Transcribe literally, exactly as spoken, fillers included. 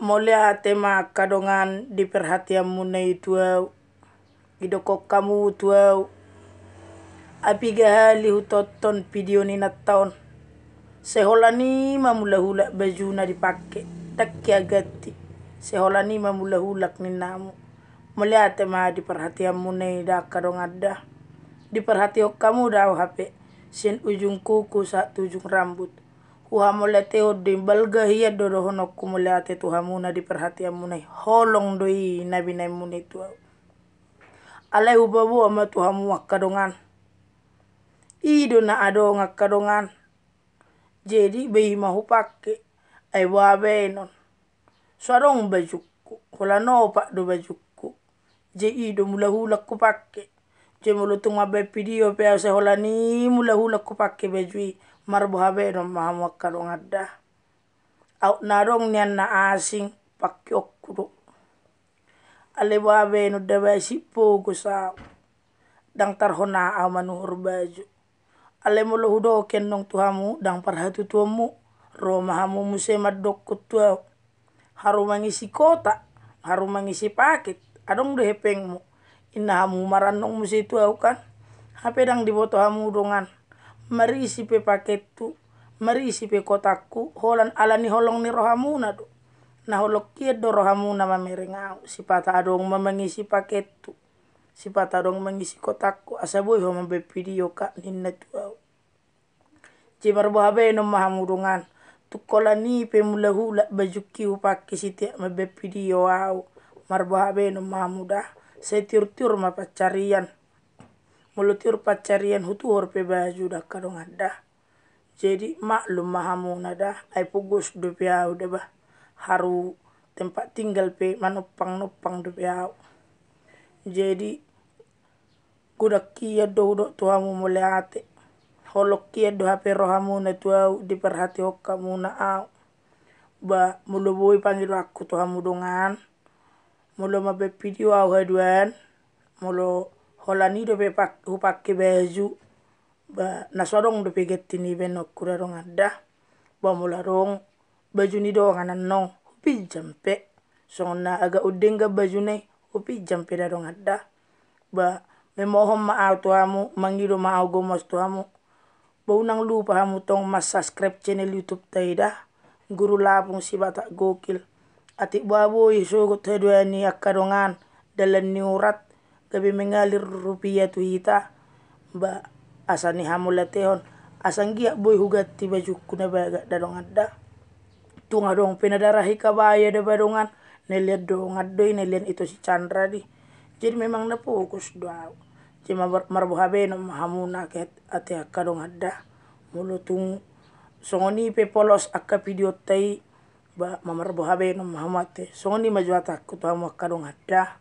Mauliate ma angka dongan di perhatianmuna i tu au. Didokkon hamu tu au, ai piga hali hutonton video ni nanta on. Sai holan i ma mulak-ulak bajuna dipake, ndang hea ganti. Sai holan i ma mulak-ulak ninna hamu. Mauliate ma di perhatianmuna i da angka dongan da. Diperhatihon hamu da au hape, sian ujung kuku sahat tu ujung rambut. Huhamauliatehon do i, balga hian do dohononku mauliate tu hamu na di perhatianmuna i, holong do i na binaenmuna i tu au. Alai hupaboa ma tu hamu angka dongan. I do na adong angka dongan. Jadi boha ma hupake, ai boha baenon. So adong bajungku, holan opat do bajungku. Jadi i do mulak-ulak hupake. Jadi molo tung mambaen video pe au sai holan i mulak-ulak hupake baju i, marboha baenon ma hamu angka dongan da. Aut na adong nian na asing, pakeonku do. Alai boha baenon da, baen sipogos au. Ndang tarhona au manuhor baju. Alai molo hudokkon annon tu hamu, ndang parhatutuonmu. Ro ma hamu muse mandokkon tu au. Haru mangisi kota, haru mangisi paket, adong do hepengmu. Inna hamu marannung muse tu au kan. Hape ndang diboto hamu dongan. Marisi pe pakethu, marisi pe kotangku, holan ala ni holong ni rohamuna do. Na holong hian do rohamuna mamereng au, sipata adong ma mangisi pakethu. Sipata adong mangisi kotangku, asa boi ho mambaen video kak ninna tu au. Jadi marboha baenon ma hamu dongan. Tung holan i pe mulak-ulak bajungki hupake setiap mambaen video au. Marboha baenon ma hamu da. Sai tiur-tiur ma pancarian. Molo tiur pancarian hutuhor pe baju da angka dongan da. Jadi maklum ma hamuna da, ai pogos dope au da bah. Haru tempat tinggal pe manompang-nompang dope au. Jadi godang hian do hudok tu hamu mauliate. Holong hian do hape rohamuna tu au, diperhatihon hamuna au. Ba molo boi pangidoanku tu hamu dongan, molo mambaen video au haduan, molo holan i dope pak-, hupake baju, ba na so adong dope ganti ni baenonku da dongan da. Ba molo adong baju ni dongan annon, hupinjam pe. Songon na agak undenggan bajuna i, hupinjam pe da dongan da. Ba memohon ma au tu hamu, mangido ma au gomos tu hamu. Ba unang lupa hamu tong mansubscribe channel YouTube ta i da, Guru Lapung si Batak Gokil. Atik boha boi sogot haduan i angka dongan, dalan ni urat, gabe mengalir rupiah tu hita. Ba asa ni hamauliatehon, asa anggiat boi huganti bajungku na bagak da dongan da. Tung adong pe na darahi kabaya da ba dongan, na lean dongan do i, na lean Ito si Chandra do i. Jadi memang na pogos do au. Jadi mar-, marboha baenon ma hamuna ate angka dongan da. Molo tung songon i pe polos angka videonta i, ba marboha baenon ma hamu ate. Songon i ma jo hatangku tu hamu angka dongan da.